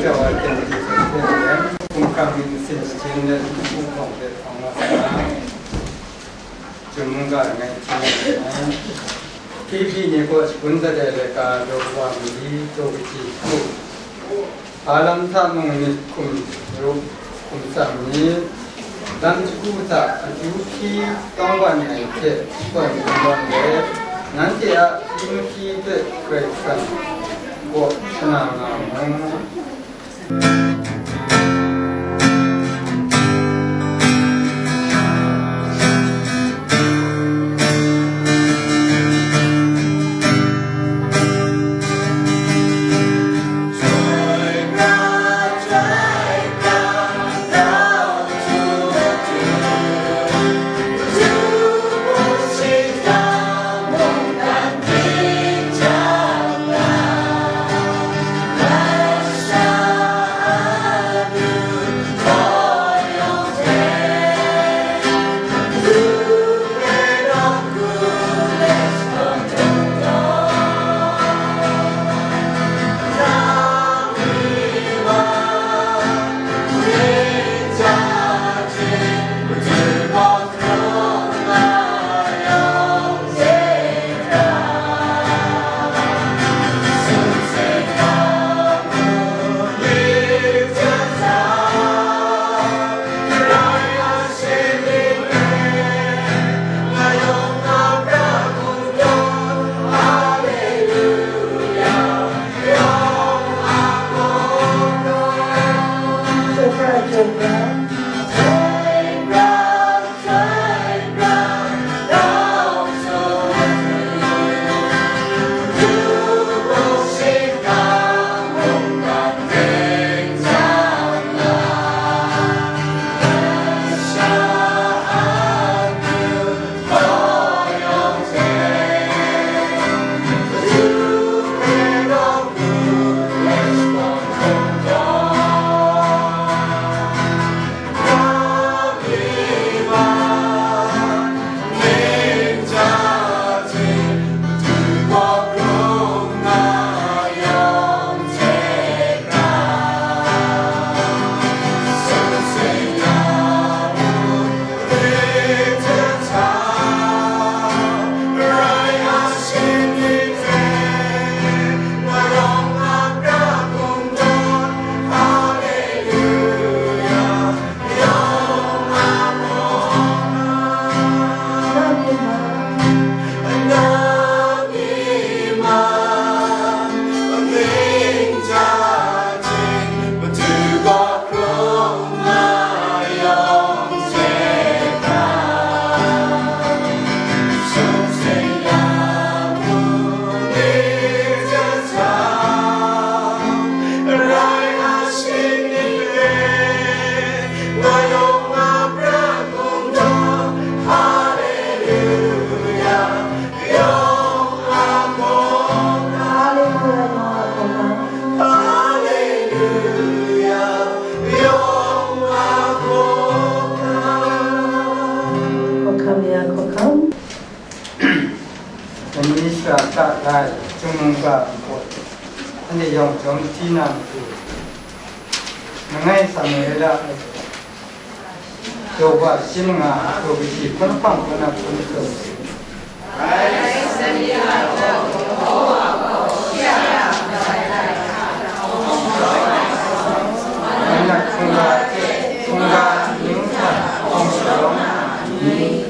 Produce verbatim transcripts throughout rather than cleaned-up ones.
Jawa Tengki Sumsing Yen, Hkungkam Myit Masin Lachyum let Hpung Hpawng hte hpang wa sa, Chyum Mungga Langai Hti Ngai Ngai, Hpyi Hpyi ni kaw shagun dat ai laika, daw wa mali, daw kaji hku, a lam hta mung myit hkum rup hkum tsang myit, lam shagu hta akyu hpyi kangwan ai hte shakawn kungdawn let, nanhte a hpyi mahkyi hpe Karai Kasang kaw shana nga mu. Hkawhkam ya hkawhkam. Dai ni shara ta rai, Chyum Mungga Npawt, anhte yawng jawm hti na matu, langai Samuela, Daw wa shi manga, daw kaji hpun hpang hpun na hpun hpun. Nang hkungga hte hkungga amyu hta hkawng sharawng na ni,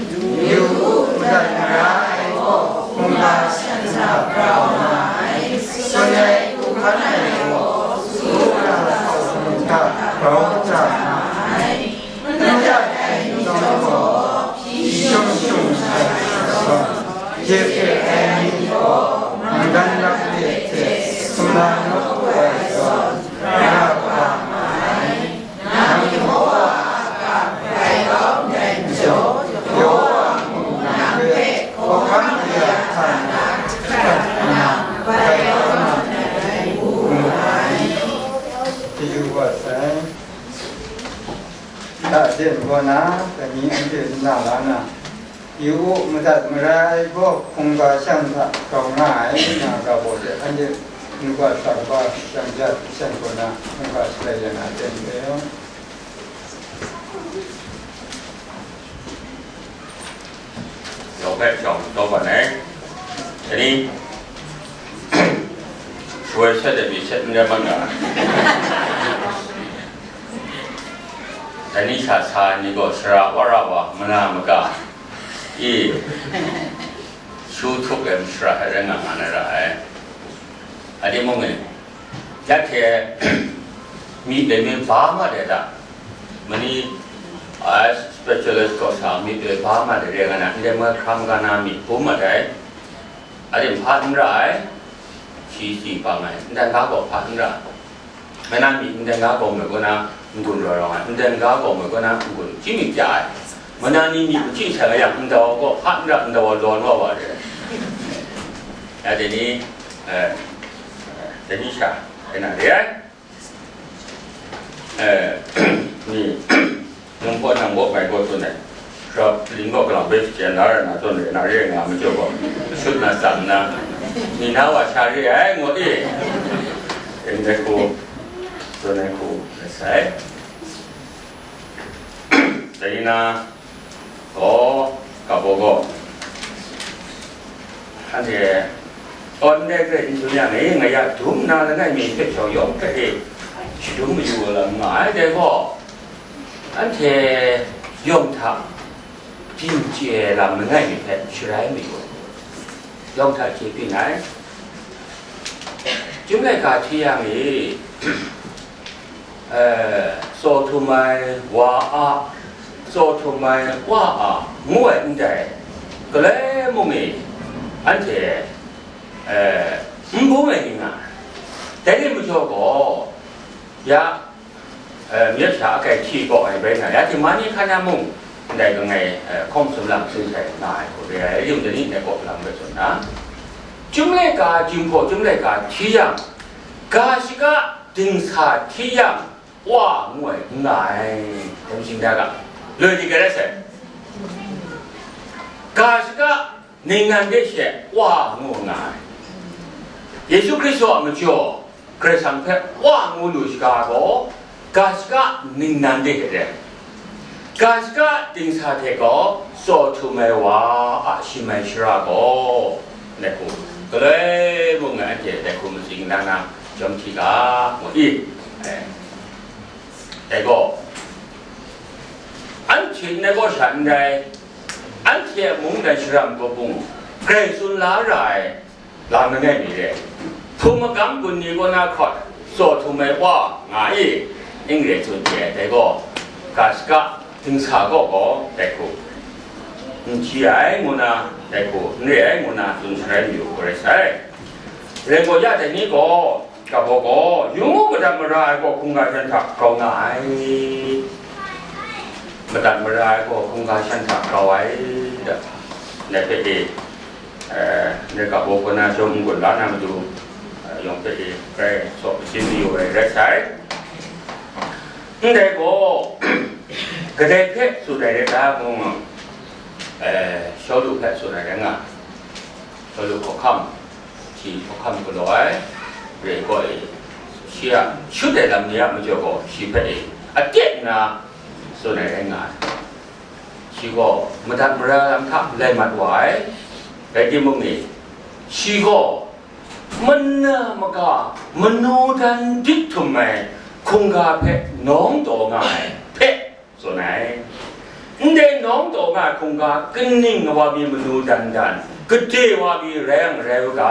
yu u, madat mara ai gaw hkungga shan hta grau nga ai, sun ai hku hkan ai gaw, su hkra hkau hkra hta grau hkra nga ai. N dat ai ni chyawm gaw, hpyi shung shung ai zawn, je hkye ai ni gaw, mungdan lap de hte sumla nawku ai zawn, ra kaba nga ai. Nang Yehowa a ga grai kau ndai majaw, Yehowa mung nang hpe hkawhkam kaya hta na hkrat nna, grai kau na ndai, ngu ai. Chyeju wa sai. Hta jen kaw na, dai ni anhte nna la na, yu u, madat mara ai gaw hkungga shan hta grau nga ai, nga ga baw de, anhte Nungga hta kaba shang jat nsen kaw na, nungga shalai ya na aten re. Yawng hpe shawng taw ban ai. Dai ni, shawoi sat de mi sat n rai man ga. Dai ni sha sa ni gaw sara wara wa, mana maga, i, shu htup ai mashara hte rai nga nga na ra ai. A timung e, ya hte, myi loi mi ba ma de ta, mani, a, specialist kaw sa myi loi ba ma de re nga na, ndai ma hkra maga na myi hpum ma dai, a tim hpa n ra ai, shi shi bang ai, ndai ga gaw hpa n ra ai. Mai na myi ndai ga gaw mai kaw na n-gun rawng ai, ndai ga gaw mai kaw na n-gun chyi myit pya ai. Mai na ni myi hpyi sai nga yang, ndai wa gaw hpa n ra, ndai wa lawn wa wa re. Ya dai ni, eh, dai ni sha, dai na re ai. Eh, ni, nang gaw nang gaw mai gaw tsun ai. Sara ling gaw kalang bai shaten la ra na tsun re na re nga majaw gaw, shut na tsang na, ni na wa sha re ai ngut i. Ndai hku, tsun ai hku, rai sai. Dai na, gaw, ga baw gaw, anhte, awn ndai hkrai n tsun yang e, nga ya dum na langai mi hpe shawng yawng hpe e shadum mayu wa lam nga ai dai gaw, anhte yawng hta byin chye ai lam langai mi hpe sharai mayu ai, yawng hta chye byin ai. Chyum laika hti yang e, eh, tsaw htum ai wa a, tsaw htum ai wa a, ngu ai ndai, galoi mung e, anhte, eh, n bung ai ni nga ai. Dai ni majaw gaw, ya, eh, myit sha akai hti gaw ai bai na, ya hte mani hkan na mung, ndai langai, eh, hkawm sumlang sum sai nga ai hku re ai, rai tim dai ni ndai kaw lam rai tsun na. Chyum laika, jinghpaw chyum laika hti yang, ga shaka dingsa hti yang, wa ngu ai n nga ai, dai majaw ga, loi di ga rai sai. Ga shaka ningnan de she wa ngu nga ai. Yesu Hkristu a majaw Karai Kasang hpe wa ngu lu shaga gaw, ga shaka ningnan de hte rai. Ga shaka dingsa hte gaw tsaw htum ai wa a shi mai shara gaw, ndai hku, galoi mung ngai anhte dai hku matsing na na, jawm hti ga, ngu i. Eh. Dai gaw, anhte ndai gaw sha ndai, anhte a mungdan sharam kaw bung grai tsun la ra ai, lam langai mi re, hpung magam gun ni kaw na hkawt tsaw htum ai wa nga i, n re tsun hte, dai gaw, ga shaka dingsa kaw gaw dai hku n hti ai ngu na, dai hku n re ai ngu na tsun sharai mayu gaw rai sai. Rai gaw ya dai ni gaw, ga baw gaw, yu mu, madat mara ai gaw hkungga hkyen hta grau nga ai. Madat mara ai gaw hkungga hkyen hta grau ai, da. Ndai hpe e, eh, ndai ga baw kaw na shawng n-gun la na matu, eh, yawng hpe e grai saw shasin mayu ai rai sai. Ndai gaw, kadai hpe tsun ai rai ta mung, eh, Shawlu hpe tsun ai rai nga, Shawlu hkawhkam, shi hkawhkam galaw ai, re gaw e, shi a shut ai lam ni a majaw gaw, shi hpe e, aten nna tsun ai rai nga ai. Shi gaw madat mara lam hta lai mat wa ai, rai timung e, shi gaw mana maga manu dan dit htum ai hkungga hpe nawng taw nga ai hpe tsun ai. Ndai nawng taw nga ai hkungga kaning wa mi manu dan dan, gade wa mi rai yang rai u ga,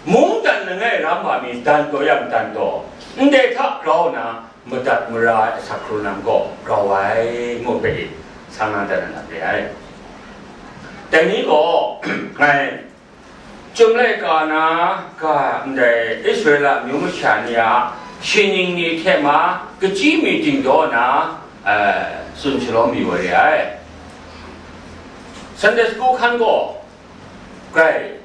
mungdan langai ram wa mi dan taw yang dan taw, ndai hta grau nna madat mara ai asak hkrung lam gaw grau ai, ngu hpe e, sa nga dat na re ai. Dai ni gaw, ngai, Chyum laika na ga ndai Israela amyu masha ni a shaning ni hte ma kachyi mi dingdaw na, eh, tsun shalawm yu ai re ai. Sunday school hkan gaw grai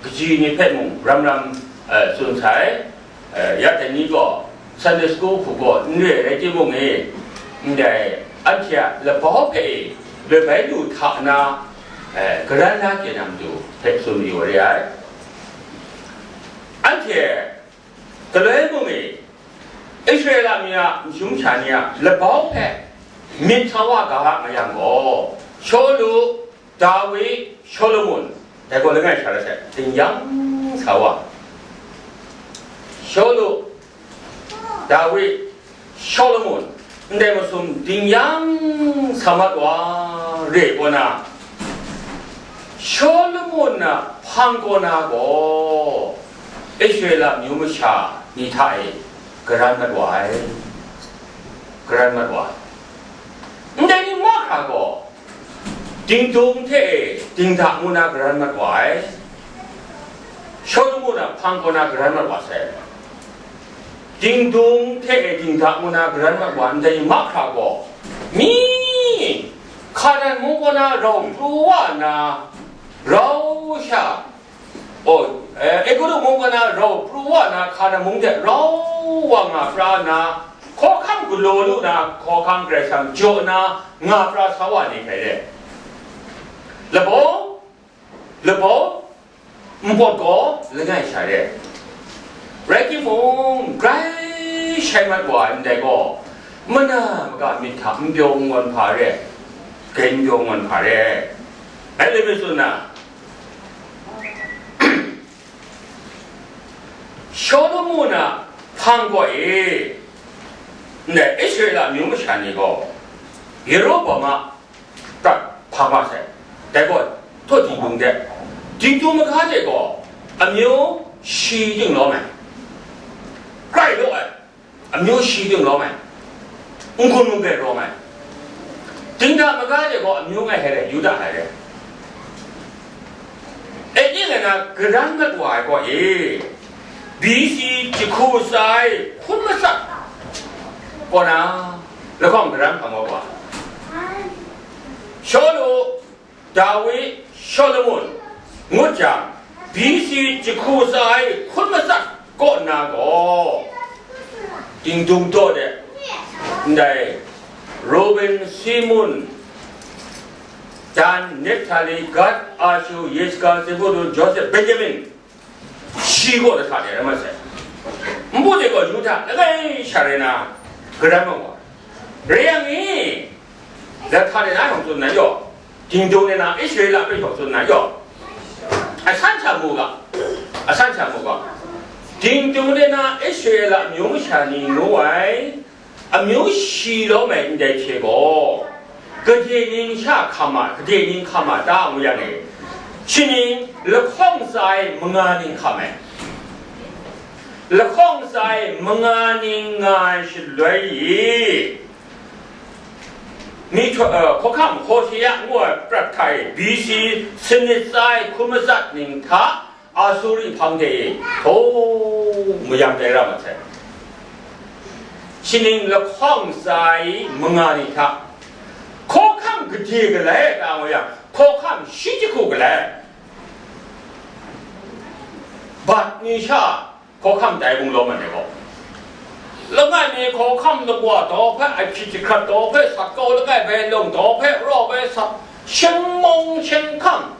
kaji ni hpe mung ram ram, eh, tsun sai. Eh, ya dai ni gaw, Sunday school hku gaw n re ai rai timung e, ndai anhte a labau hpe e loi bai lu hta na, eh, garan la chye na matu hpe tsun yu ai re ai. Anhte Galoi mung e, Israela myi a majum masha ni a labau hpe myit sa wa ga nga yang gaw, Shawlu, Dawi, Shawlumon, dai gaw langai sha rai sai, dingyang sa wa. Shawlu, Dawi, Shawlumon, ndai masum dingyang sa mat wa re kaw na, Shawlumon a hpang kaw na gaw, Israela amyu masha ni hta e garan mat wa ai, garan mat wa ai. Ndai ni mahkra gaw, dingdung hte e dingda ngu na garan mat wa ai, Shawlumon a hpang kaw na garan mat wa sai. Dingdung hte e dingda ngu na garan mat wa ndai mahkra gaw, mi Hkanan mung kaw na rau pru wa nna, rau sha, oh, eh, Egutu mung kaw na rau pru wa nna, Hkanan mung de rau wa nga pra nna, hkawhkam galaw lu na, hkawhkam Karai Kasang jaw na nga pra sa wa ni hkrai de. Labau, labau, npawt gaw langai sha re. Rai timung, grai shai mat wa ai ndai gaw, mana maga myit hta n pyaw n ngawn hpa re, grai n pyaw n ngawn hpa re. Rai le myit tsun na, Shawlumon a hpang kaw e, ndai Israela amyu masha ni gaw, Yerohbawam a prat hpang wa sai. Dai gaw, htaw dingdung de, dingdung maga de gaw, amyu shi ting lawm ai, grai law ai, amyu shi ting lawm ai, n-gun n-gun lawm ai, dingda maga de gaw, amyu ngai hai rai, Yuda hai rai. E ning ai na garan mat wa ai gaw e, B C jahku tsa ai hkun matsat kaw na, lahkawng garan hpang wa wa. Shawlu, Dawi, Shawlumon ngut jang, B C jahku tsa ai hkun matsat kaw na gaw, dingdung daw de, ndai Ruben, Simun, Dan, Neftali, Gad, Ashu, Yisakar, Zebulun, Josep, Benjamin, shi gaw lahta de rai mat sai. Npu de gaw Yuda langai sha rai na, garan mat wa. Rai yang e, lahta de na yawng tsun na yaw, dingdung de na Israela hpe yawng tsun na yaw, asan sha mu ga, asan sha mu ga, dingdung de na Israela amyu masha ni ngu ai, amyu shi lawm ai ndai hte gaw, gade ning sha hkam a, gade ning hkam a ta ngu yang e, shi ning lahkawng tsa ai manga ning hkam ai, lahkawng tsa ai manga ning nga ai shaloi i, myihtoi, eh, hkawhkam Hosea ngu ai prat hta e B C sanit tsa ai hkun matsat ning hta, Asuri hpang de e, htaw mayam tai ra mat sai. Shi ning lahkawng tsa ai manga ni hta, hkawhkam gade galai ai ta ngu yang, hkawhkam shi jahku galai, bat ni sha hkawhkam tai bung lawm ai gaw, langai mi hkawhkam lakwa daw hpe, ahpyi jahkrat daw hpe, sat kau langai bai lawng daw hpe, raw bai sat, sheng mawng sheng hkang,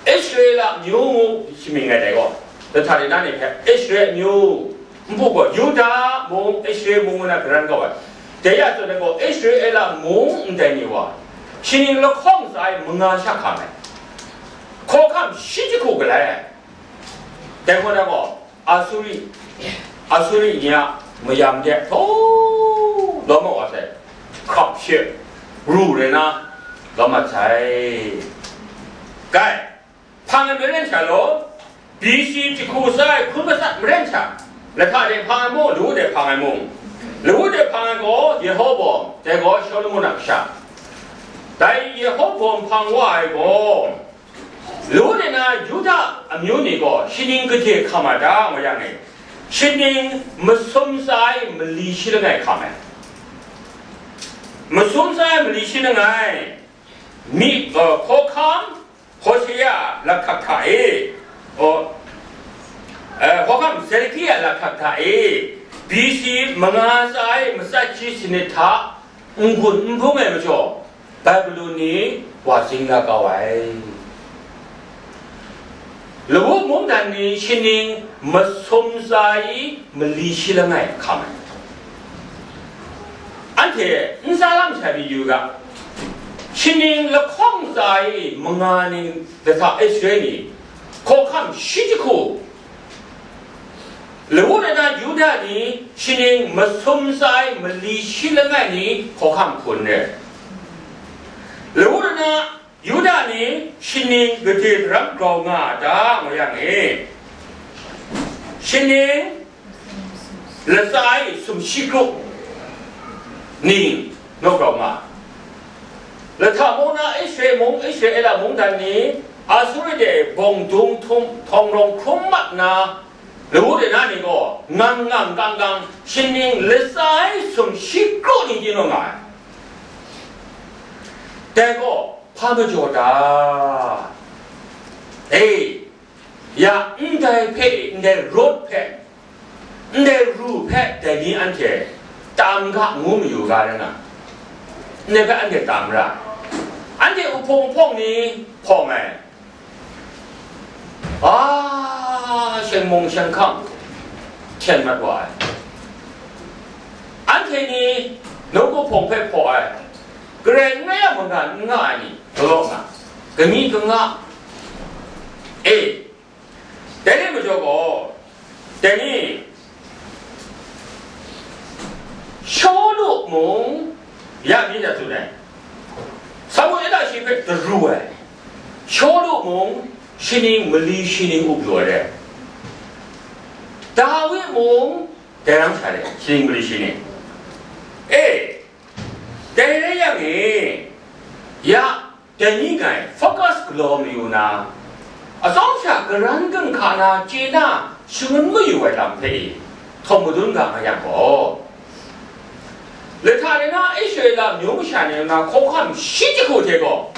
Israela amyu ngu shi mying ai dai gaw, lahta de na ni hpe Israela amyu, npu gaw Yuda mung, Israela mung ngu na garan kau ai. Dai ya zawn ai gaw, Israela mung ndai ni wa, shi ning lahkawng tsa ai manga sha hkam ai, hkawhkam shi jahku galai ai. Dai gaw na gaw, Asuri, Asuri ni a mayam de htaw lawm mat wa sai, hkrap she ru rai na lawm mat sai. Kai, hpang ai maren sha law, B C jahku tsa ai hkun matsat maren sha, lahta de hpang ai mung, lawu de hpang ai mung, lawu de hpang ai gaw Yehorbawm, dai gaw Shawlumon a kasha. Dai Yehorbawm hpang wa ai gaw, Lu de na Yuda amyu ni gaw shi ning gade hkam a ta, ngu yang e, shi ning masum tsa ai mali shi langai hkam ai. Masum tsa ai mali shi langai, mi, uh, hkawhkam Hosea lakhak hta e, oh, eh, hkawhkam Zedekia lakhak hta e, B C manga tsa ai matsat shi sanit hta n-gun n-bung ai majaw, Babilon ni wa zing la kau ai. Lawu mungdan ni shaning masum tsa i mali shi langai hkam ai. Anhte n tsa lam sha pyi yu ga, shaning lahkawng tsa i manga ning lahta Israel ni hkawhkam shi jahku, lawu na Yuda ni shaning masum tsa i mali shi langai ni hkawhkam hkun re. Lawu na Yuda ni shaning gade daram grau nga a ta, ngu yang e, shaning latsa e sumshi kru ni naw grau nga. Lahta mung na Israel mung, Israela mungdan ni Asuri de bawng dung htum, htawng rawng hkrum mat na, lawu de na ni gaw ngang ngang gang gang shaning latsa e sumshi kru ni di naw nga ai. Dai gaw, hpa majaw ta? E, ya ndai hpe, ndai rawt hpe, ndai ru hpe dai ni anhte tam ga ngu mayu ga rai na? Ndai hpe anhte tam ra? Anhte uhpung hpawng ni hpawng ai, a, sheng mung sheng hkang hten mat wa ai. Anhte ni nawku hpawng hpe hpaw ai, Karai n rai yang mungga n nga ai ni galaw nga, kangyi kanga e. Dai ni majaw gaw, dai ni Shawlu mung ya mi da tsun ai, Samuela shi hpe daru ai, Shawlu mung shaning mali shaning up lu ai, Dawi mung dai rang sha de, shaning mali shaning. E, dai rai yang e, ya, dai ni ngai focus galaw mayu na, atsawm sha karan ginhka na chye na shangun mayu ai lam hpe e, htawng madun ga nga yang gaw, lahta rai na Israela amyu masha ni na hkawhkam shi jahku hte gaw,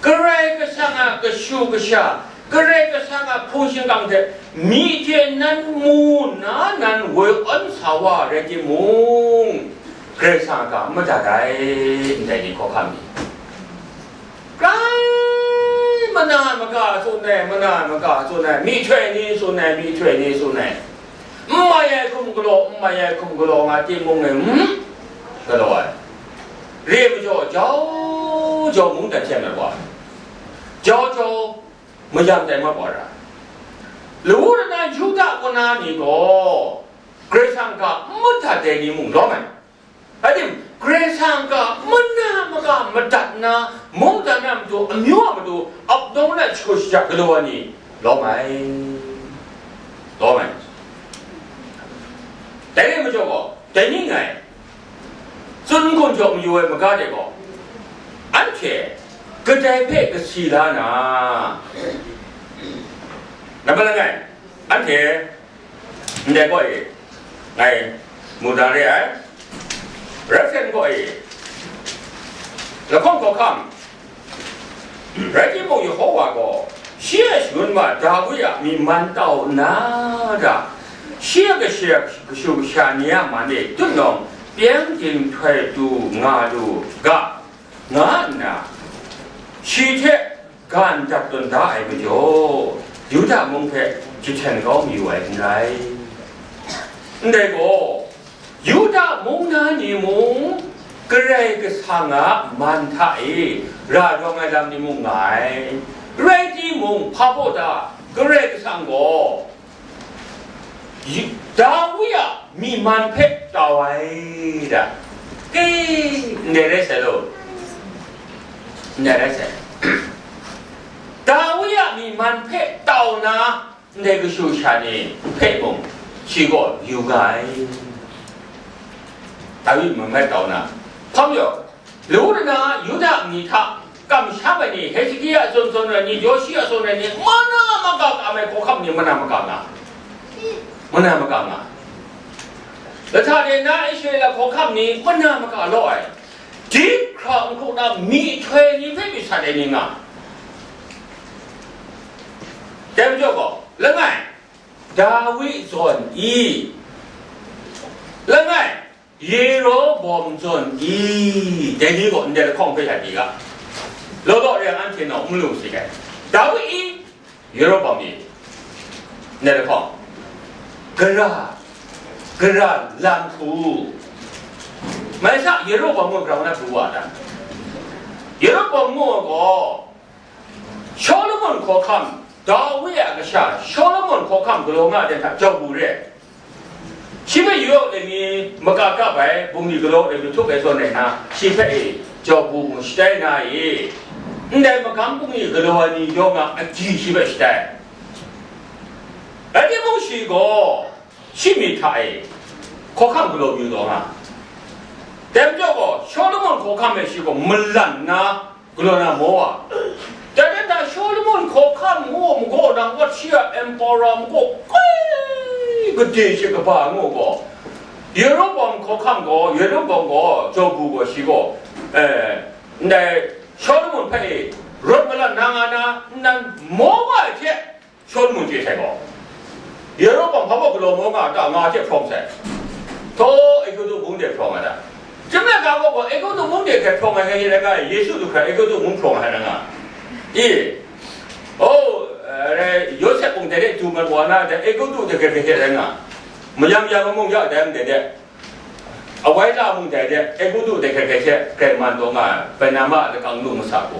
Karai Kasang a kashu kasha, Karai Kasang a hpung shingkang hte myi hte nan mu nna nan woi awn sa wa rai timung, Karai Kasang a ga n madat ai, ndai ni hkawhkam ni. Grai mana maga tsun ai, mana maga tsun ai, myihtoi ni tsun ai, myihtoi ni tsun ai. N mai ai hkum galaw, n mai ai hkum galaw nga timung e, hmm? Galaw ai. Re majaw, jau jau mungdan hte mat wa ai. Jau jau mayam tai mat wa ra. Lawu na Yuda kaw na ni gaw, Karai Kasang ga n madat ai ni mung lawm ai. Rai tim, Karai Kasang ga mana maga madat nna, mungdan a matu, amyu a matu, ap nawng na shagu shaja galaw ai ni lawm ai. Lawm ai. Dai rai majaw gaw, dai ni ngai tsun hkum jaw mayu ai maga de gaw, anhte kadai hpe kasi la na, nambat langai, anhte ndai gaw e, ngai mu dan re ai, Reference gaw e, lahkawng hkawhkam, rai timung, Yehowa gaw shi a shangun ma Dawi a myi man tau nna, da, shi a kashe kashu kasha ni a man e tutnawng pyeng dinghtroi du nga lu ga, nga nna, shi hte ga n dap tawn da ai majaw, Yuda mung hpe jahten kau mayu ai n rai. Ndai gaw, Yuda mung na ni mung Karai Kasang a man hta e ra rawng ai lam ni mung nga ai. Rai timung, hpa baw ta? Karai Kasang gaw Yu-, Dawi a myi man hpe tau ai da. Ke, ndai rai sai law, ndai rai sai. Dawi a myi man hpe tau na, ndai kashu sha ni hpe mung, shi gaw yu ga ai. Dawi myi man hpe tau na, hpa majaw, Lawu na Yuda ni hta kamsham ai ni, Hezekia tsun tsun ai ni, Yoshi a tsun ai ni, mana maga kam ai hkawhkam ni, mana maga nga, mana maga nga. Lahta de na Israela hkawhkam ni, mana maga law ai. Dip hkra n hkru na myihtoi ni hpe myit sat ai ni nga. Dai majaw gaw, langai, Dawi zawn i, langai, Yerobawm zawn i, dai ni gaw ndai lahkawng hpe sha pyi ga. Law law re yang anhte nau n lu si ai. Dawi i, Yerohpam e, ndai lahkawng, gara, gara lam hku, mai sa, Yerohpam gaw gara na pru wa ta? Yerohpam gaw, Solomon hkawhkam, Dawi a kasha, Solomon hkawhkam galaw nga ai hta jau pru re. Shi hpe yu ai ni maka kap ai, bungli galaw ai ni htup ai zawn rai nna, shi hpe e jau pru mu shatai na e, ndai magam bungli galaw ai ni yawng a agyi shi hpe shatai. Rai timung, shi gaw shi myit hta e hkawhkam galaw mayu taw nga. Dai majaw gaw, Solomon hkawhkam e shi gaw malan nna, galaw na maw a? Dai rai nna, Solomon hkawhkam ngu magaw nang wat shi a emperor magaw kai gade she kaba ngu gaw, Yerohpam hkawhkam gaw, Yerohpam gaw, jau pru gaw, shi gaw, eh, ndai Solomon hpe rawt malan na nga na, nnan maw wa ai hte, Solomon chye sai gaw, Yerohpam hpa baw galaw maw nga a ta, nga hte hprawng sai. Htaw, Egutu mung de hprawng ai ta? Chyum ai ga gaw, Egutu mung de hkrai hprawng ai, ngai rai ga, Yesu du hkra Egutu mung hprawng ai rai nga. I, oh, eh, Yawsep mung dai de du mat wa na, dai Egutu de hkrai hkrai rai nga. Mayam yang mung ya dai mung dai de. Awai la mung dai de, Egutu de hkrai hkrai hte grai man taw nga ai, Barnaba lakang lu masa hku.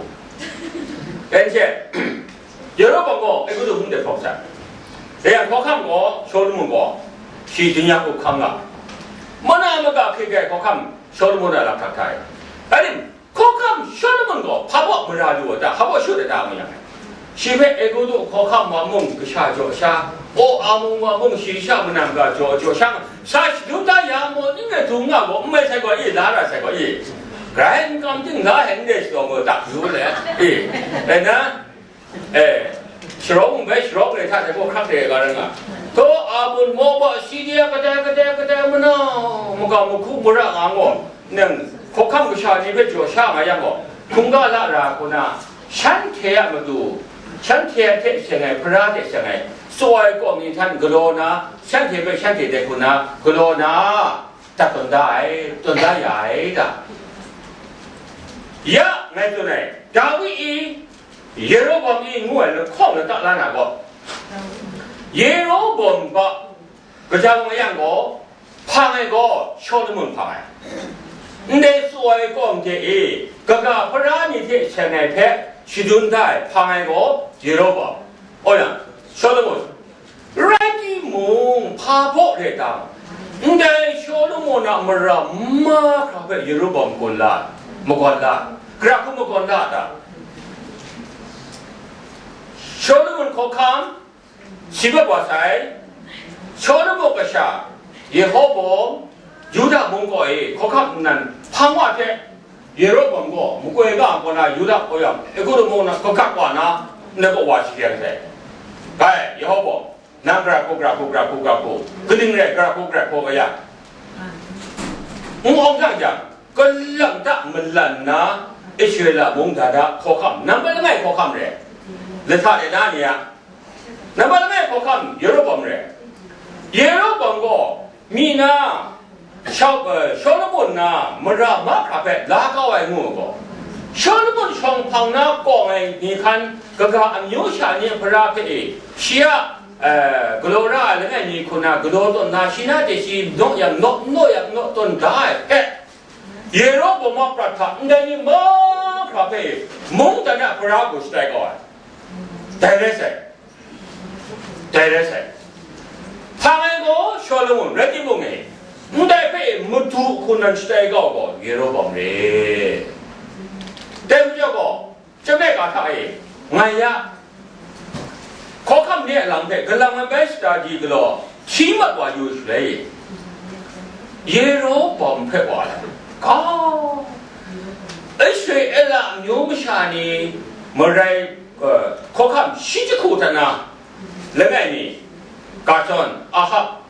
Pen hte, Yerohpam gaw Egutu mung de hprawng sai. Dai yang hkawhkam gaw, Solomon gaw, shi dun ya hku hkam nga. Mana maga hkrit ai hkawhkam, Solomon a lakhtak hta e. Rai tim, hkawhkam Solomon gaw hpa baw mara lu ai ta, hpa baw shut ai ta ngu yang, shi hpe Egutu hkawhkam wa mung kasha jaw sha, o a mung wa mung shi sha manam ga jaw jaw sha, sa shadum da ya maw, ning rai dung nga gaw, n mai sai gaw i, la ra sai gaw i, grai n kam ting, la hte n re shadaw gaw, dak yu le, i, rai na, e, sharawng bai sharawng re hta sai gaw hkrak re ga rai nga. Htaw, Amun, Moba, Siria, kadai, kadai, kadai, manau, magam, mahku, mara nga gaw, nang hkawhkam kasha ni hpe jaw sha nga yang gaw, hkungga la ra hku na, shanhte a matu, shanhte hte seng ai, Hpara hte seng ai, tsaw ai kawng ni htan galaw na, shanhte hpe shanhte dai hku na, galaw na, dat tawn da ai, tawn da ya ai ta? Ya, ngai tsun ai, Dawi i, Yerohpam i ngu ai lahkawng lata la na gaw, Yerohpam hpa kaja wa yang gaw, hpang ai gaw Solomon hpang ai. Ndai tsaw ai kawng hte e, kaga Hpara ni hte seng ai hpe shadun da ai hpang ai gaw Yerohpam. Oya, Solomon, rai timung, hpa baw re tam? Ndai Solomon a mara mahkra hpe Yerohpam gawn la, magawn la, gara hku magawn la ta? Solomon hkawhkam, shi bai wa sai, Solomon kasha, Rehoboam, Yuda mung kaw e hkawhkam nnan hpang wa hte, Yerohpam gaw makoi ga ai kaw na Yuda kaw yang, Egutu mung na kagat wa na, ndai kaw wa shakyen sai. Bai, Rehoboam, nang gara hku, gara hku, gara hku, gara hku, kaning rai gara hku, gara hku kaya? N awng jang jang, kalang ta malan na Israela mung da da hkawhkam, nang bai langai hkawhkam re, lahta de na ni a, nang bai langai hkawhkam Yerohpam re. Yerohpam gaw myi na, Shau-, eh, Solomon na mara mahkra hpe la kau ai ngu gaw, Solomon shawng hpang na kawng ai ni hkan, kaga amyu sha ni a Hpara hpe e, shi a, eh, galaw ra ai langai mi hku na galaw tawn na, shi na hte shi naw yang naw, naw yang naw tawn da ai hpe, Yerohpam a prat hta ndai ni mahkra hpe e, mungdan a Hpara gaw shatai kau ai. Dai rai sai. Dai rai sai. Hpang ai gaw Solomon rai timung e, ndai hpe madu hku nan shatai kau gaw Yerohpam re. Dai majaw gaw, chyum ai ga hta e, ngai ya, hkawhkam ni a lam hpe galang ai bai shada di galaw, hti mat wa yu shaloi, Yerohpam hpe wa ai ga, Israela amyu masha ni marai, eh, hkawhkam shi jahku hta na, langai mi, ga zawn, Ahab,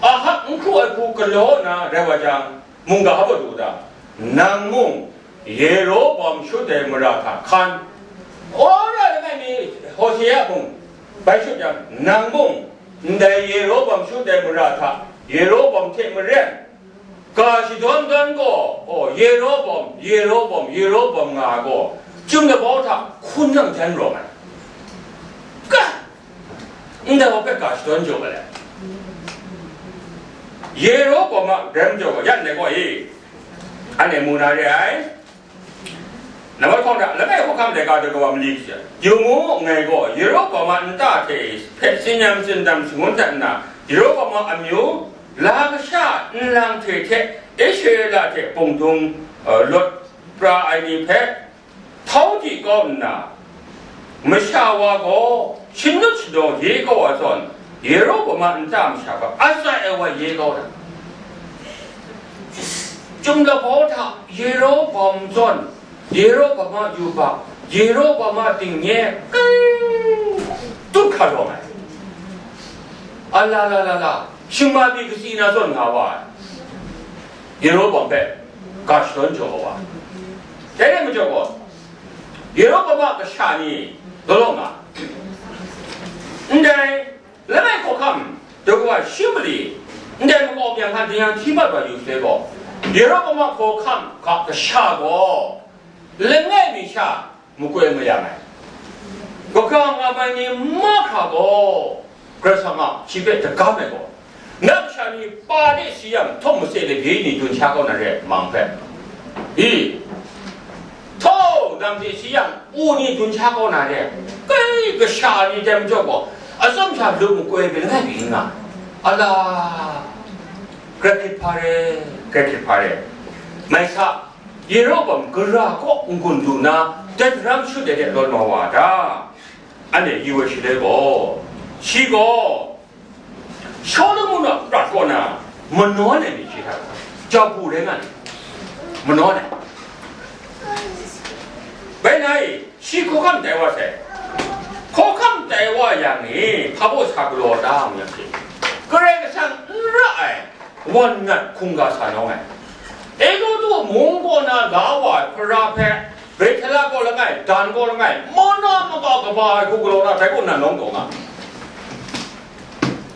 Ahab n hkru ai hku galaw nna rai wa jang, mungga hpa du u ta? Nang mung Yerohpam shut ai mara hta hkan. Wora langai mi, Hosea mung bai shut yang, nang mung ndai Yerohpam shut ai mara hta, Yerohpam hte maren, ga shadawn dawn gaw, oh, Yerohpam, Yerohpam, Yerohpam nga ai gaw, chyum labau hta hkun nang jan rawng ai. Ga, ndai wa hpe ga shadawn jaw ga le. Yerobamu rai majaw gaw, yan dai gaw e, anhte mu na re ai. Nambat hkawng hta, langai hkawhkam laika daw kawa mali hkya. Yu mu, ngai gaw Yerobamu nta hte hpe tsin-yam tsindam shangun dat nna, Yerobamu amyu la kasha nlang hte hte Israela hte bungdung, eh, lawt pra ai ni hpe htau di kau nna, masha wa gaw shanut shadaw ye kau wa zawn, Yerobamu nta masha hpe atsai ai wa ye kau da. Chyum lahpaw hta Yerobamu zawn, Yerobamu yubak, Yerobamu dingnye, kai, tut hkra rawng ai. Ala la la la, shingma pyi katsi na zawn nga wa ai. Yerobamu hpe ga shadawn jaw wa. Dai rai majaw gaw, Yerobamu a kasha ni galaw nga. Ndai langai hkawhkam daw kawa shi mali, ndai makau myang hkan dingyang hti mat wa yu sai gaw, Yerobamu hkawhkam hka kasha gaw, langai mi sha makoi mayang ai. Kaga ngam ai ni mahkra gaw, Karai Kasang a shi hpe dagam ai gaw, na kasha ni pa de si yang, htawng matse de bye ni dun sha kau na re, mang hpe. I, htawng dam de si yang, u ni dun sha kau na re, kai kasha ni dai majaw gaw, atsawm sha lu makoi hpe langai mi n nga. Ala, grai hkrit hpa re, grai hkrit hpa re. Mai sa, Yerobamu gara kaw n-gun du nna, dai daram shut ai de lawt ma wa ta? Anhte yu ai shaloi gaw, shi gaw Shawlumon a prat kaw na manawn ai myit shi hta, jau bu rai nga ni, manawn ai. Bai na e, shi hkawhkam tai wa sai. Hkawhkam tai wa yang e, hpa baw sa galaw ta ngu yang hte, Karai Kasang n ra ai wan nat hkungga sa nawng ai. Egutu mung kaw na la wa ai hpara hpe, Bethela kaw langai, Dan kaw langai, mana maka kaba ai hku galaw na, dai kaw nan nawng taw nga.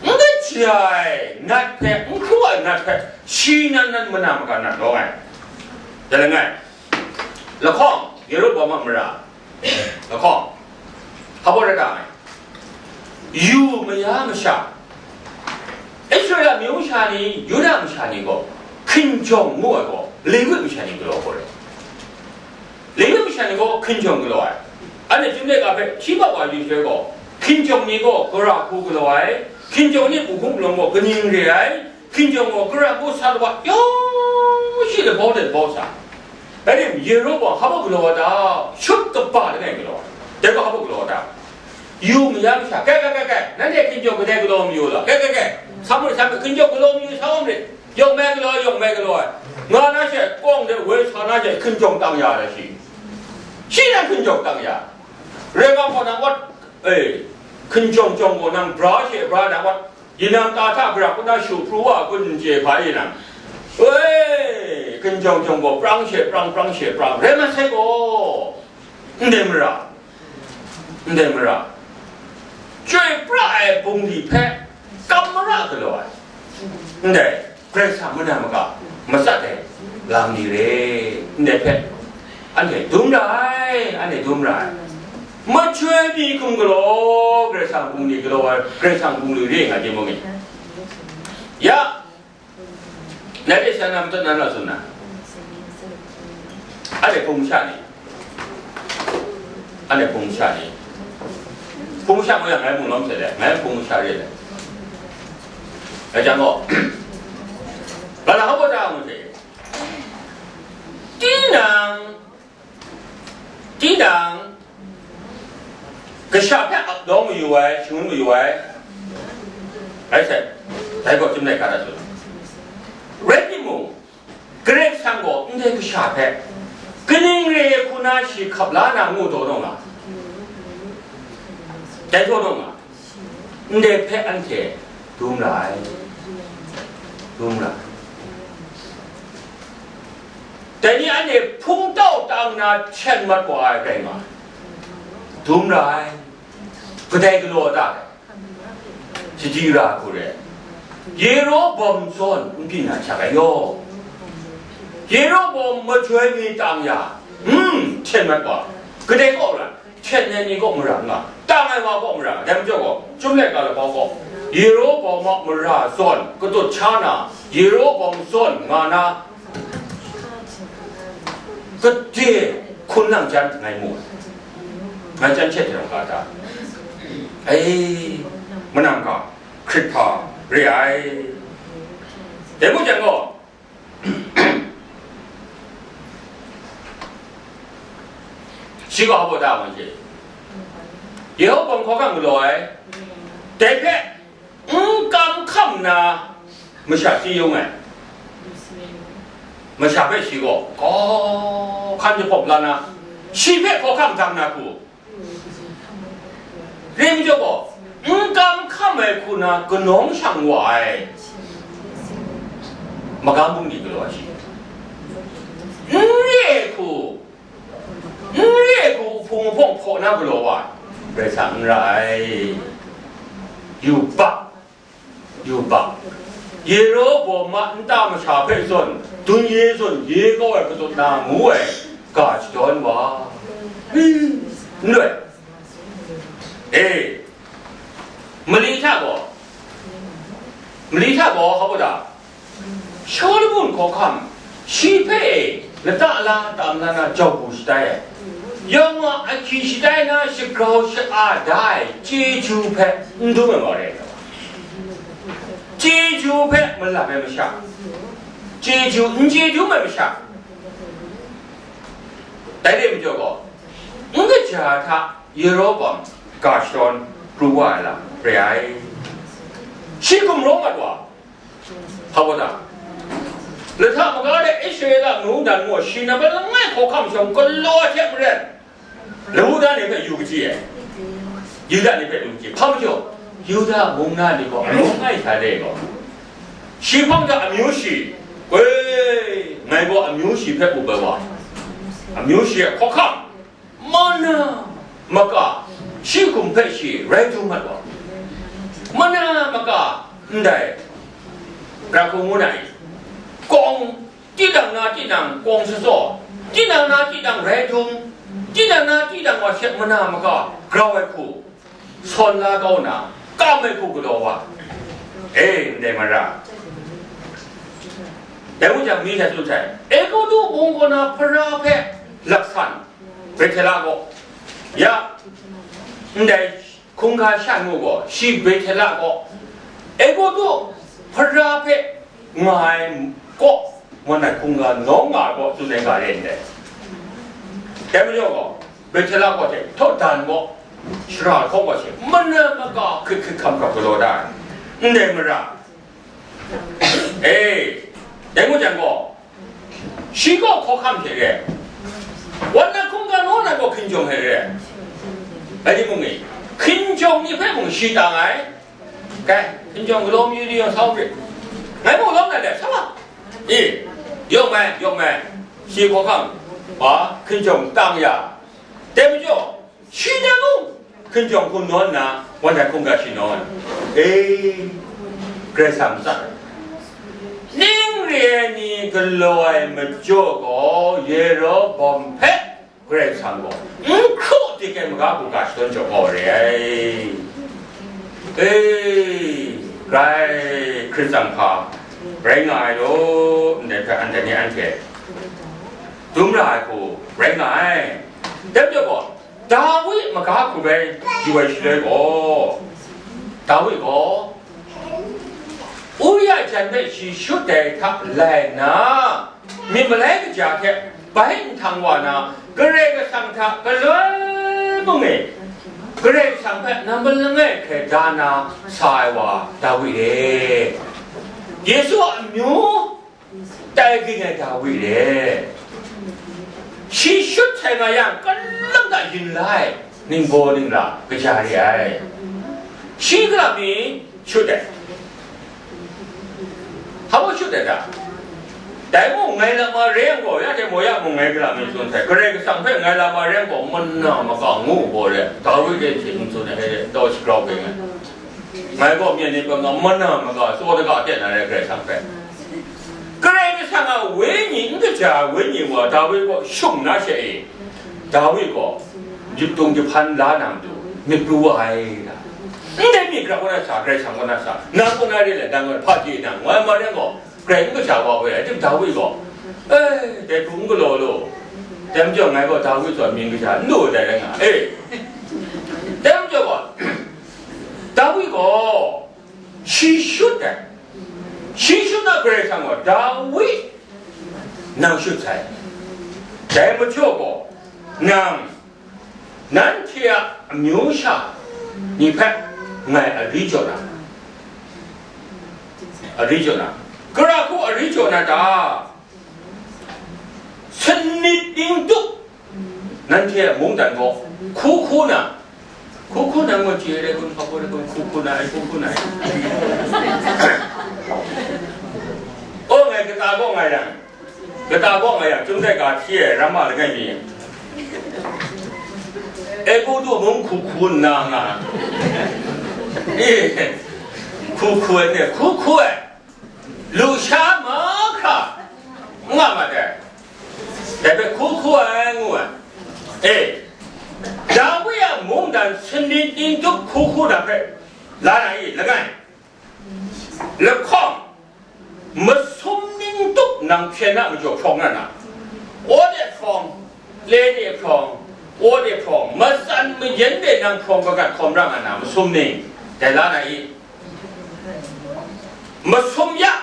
N kaja ai nat hpe, n hkru ai nat hpe, shi nan nan mana maka nan nawng ai. Dai langai, lahkawng, Yerobamu a mara, lahkawng, hpa baw rai ta ai? Yu maya masha, Israela myu masha ni, Yuda masha ni gaw, hkinjawng ngu ai gaw, Lewi masha ni galaw gaw ai. Lewi masha ni gaw hkinjawng galaw ai. Anhte Chyum Laika hpe hti mat wa yu shaloi gaw, hkinjawng ni gaw gara hku galaw ai, hkinjawng ni hpung hpung palawng gaw kaning re ai, hkinjawng gaw gara hku sa laba yawng shi labau let bau sa. Rai tim, Yerobamu hpa baw galaw ai ta? Shut kaba langai galaw ai. Dai gaw hpa baw galaw ai ta? Yu maya masha, kai, kai, kai, kai, nanhte hkinjawng kadai galaw mayu la? Kai, kai, kai, sa mu, sa mu, hkinjawng galaw mayu sa wa mu rit. Yawng mai galaw ai, yawng mai galaw ai. Nga na she, kawng de woi sa na she, hkinjawng tang ya ai shi. Shi nan hkinjawng tang ya. Rai nga hpaw nang wat, e, hkinjawng jawng gaw nang bra she bra nang wat, yin nang ta hta gara hku na shu pru wa kun n chye hpa yin nang. Woi, hkinjawng jawng gaw prang she prang, prang she prang, rai masai gaw, ndai mara, ndai mara, chyoi pra ai bungli hpe kam mara galaw ai, ndai Karai Kasang mana maka matsat ai lam ni re, ndai hpe anhte dum ra ai, anhte dum ra ai. Majoi mi hkum galaw, Karai Kasang bungli galaw ai, Karai Kasang bungli re nga timung e. Ya, nai de sha na madat na na tsun na? Anhte hpung masha ni? Anhte hpung masha ni? Hpung masha ngu yang ngai mung lawm se le, ngai hpung masha re le. Ngai jang gaw, ga na hpa ta ngu se. Tinang, tinang, kasha hpe ap lawng mayu ai, shangun mayu ai, rai sai, dai gaw Chyum Laika hta tsun. Rai timung, Karai Kasang gaw ndai kasha hpe kaning re ai hku na shi hkap la na ngu taw naw nga, dai taw naw nga, ndai hpe anhte dum ra ai, dum ra ai. Dai ni anhte hpung tau tang na hten mat wa ai rai nga, dum ra ai. Kadai galaw ai ta? Sadi ra hku re, Yerobamu zawn n byin na hta rai yaw. Yerobamu majoi mi tang ya, hmm, hten mat wa. Kadai kaw rai, hten ai ni kaw mara nga, Tang ai wa kaw mara, dai majaw gaw, Chyum laika labau gaw, Yerobaum a mara zawn katut sha na, Yerobaum zawn nga na, gade hkun lang jan ngai mu ai. Ngai jan hte hte rau ga da. Ai, manang ga, hkrit hpa re ai. Dai mu jan gaw, shi gaw hpa da ma je. Yehowa hkawhkam galaw ai. Dai hpe n kam hkam nna masha si yung ai. Masha hpe shi gaw, gaw hkan jahpawp la na, shi hpe hkawhkam dang na hku. Ring jaw gaw, n kam hkam ai hku na kanawng shang wa ai. Magam bungli galaw ai shi. N re ai hku, n re ai hku hpung hpawng hpaw na galaw wa ai. Karai Kasang n ra ai. Yu bak. Yu bak. Yerobaum a nta masha hpe zawn, dun ye zawn ye kau ai katut na ngu ai ga shadawn wa. N rai. E, mali hta gaw, mali hta gaw, hpa da, Shawlumon hkawhkam, shi hpe lata la tam la na jau bu shatai ai. Yawng a ahkyi shatai na shagrau sha-a da ai chyeju hpe n dum ai wa rai nga. Chyeju hpe malap ai masha, chyeju n chye dum ai masha, dai re majaw gaw, n kaja hta Yerobaum ga shadawn pru wa ai lam re ai. Shi gumrawng mat wa, hpa wa ta? Lahta maga de Israela mungdan gaw shi nambat langai hkawhkam shawng galaw ai hte maren, Yahuda ni hpe yu kachyi ai. Yuda ni hpe yu kachyi. Hpa majaw? Yuda mung na ni gaw amyu ngai sha de gaw, shi hpang de amyu shi, woi, ngai gaw amyu shi hpe up ai wa, amyu shi a hkawhkam, mana maka, shi hkum hpe shi rai du mat wa, mana maka, ndai ra hku ngu na i, kawng, tinang na tinang kawng shatsaw, tinang na tinang rai dum, tinang na tinang wa she mana maka grau ai hku, sawn la kau na, kam ai hku galaw wa, e, ndai mara. Dai wu jang, mi hta tsun sai, Egutu mung kaw na Hpara hpe laksan, Bethela gaw, ya, ndai hkungga shan mu gaw, shi Bethela gaw, Egutu Hpara hpe nga ai kaw, wan ai hkungga nawng nga ai kaw tsun ai ga re ndai. Dai majaw gaw, Bethela kaw hte htaw dan gaw, shara hkawng gaw she, mana maka hkrit hkrit hkam hkam galaw da ai, ndai mara. E, dai ngu jang gaw, shi gaw hkawhkam hte re ai, wan na hkungga naw na gaw hkinjawng hte re ai. Rai timung e, hkinjawng ni hpe mung shi tang ai. Kai, hkinjawng galaw mayu ni yawng sa u re. Ngai mung lawm na let sa wa. E, yawng mai, yawng mai. Shi hkawhkam, wa, hkinjawng tang ya. Dai majaw, shi na mung hkinjawng hkum nawn nna, wan ai hkungga shi nawn. E, Karai Kasang matsat. Ning re ai ni galaw ai majaw gaw, Yerobaum hpe Karai Kasang gaw n hkru dik ai maga hku ga shadawn jaw kau re ai. E, grai hkrit tsang hpa rai nga ai law, ndai hpe anhte ni anhte dum ra ai hku rai nga ai. Dai majaw gaw, Dawi maga hku bai yu ai shaloi gaw, Dawi gaw Uria jan hpe shi shut dai hta lai nna, myit malai kaja hte bai nhtang wa na, Karai Kasang hta galoi mung e, Karai Kasang hpe nambat langai hkrai da na sa ai wa Dawi e, Yesu a amyu tai ging ai Dawi e, shi shut sai nga yang, kalam da yin la ai ningbaw ningra kaja re ai. Shi kalam ni shut ai. Hpa mung shut ai ta? Dai mung ngai lam ma re yang gaw, ya hte maw ya mung ngai kalam ni tsun sai, Karai Kasang hpe ngai lam ma re yang gaw, mana maka ngu gaw re, Dawi e hte n tsun ai, dau shagrau hpe ngai. Ngai gaw myen ni hpe nga mana maka tsaw daga ten na re Karai Kasang hpe. Karai Kasang a Wenyi, n kaja ai Wenyi wa Dawi kaw shung na she e, Dawi gaw jip tung jahpan la na matu, myit pru wa ai da. Ndai myit grau kaw na sa, Karai Kasang kaw na sa, nang kaw na re le, nang kaw na hpa hte nang, ngai ma rai gaw, Karai n kaja wa hpe, a tim Dawi gaw, e, dai hku n galaw law, dai majaw ngai gaw Dawi zawn myit kaja n lu ai dai rai nga, e, dai majaw gaw, Dawi gaw, shi shut ai, shi shut na Karai Kasang gaw, Dawi, nang shut sai, dai majaw gaw, nang, nanhte a amyu sha ni hpe ngai ari jaw na, ari jaw na, gara hku ari jaw na ta? Sanit ning tup nanhte a mungdan gaw hku hku na, hku hku na ngu chye ai kun, hpa hku ai kun, hku hku na ai, hku hku na ai. O, ngai kata gaw ngai yang, kata gaw ngai yang, Chyum Daika hti ai ramma langai mi, e, gu du mung hku hku nna nga, e, hku hku ai, hku hku ai, lusha mahkra nga ma dai, dai hpe hku hku ai ngu ai. E, Dawi a mungdan sanit ning tup hku hku na hpe la na i, langai, lahkawng, masum ning tup nang hpyen a majaw hprawng na na, aw de hprawng, le de hprawng, aw de hprawng, matsan mayan de nang hprawng kagat hkawm ra nga na masum ning, dai la na i? Masum ya,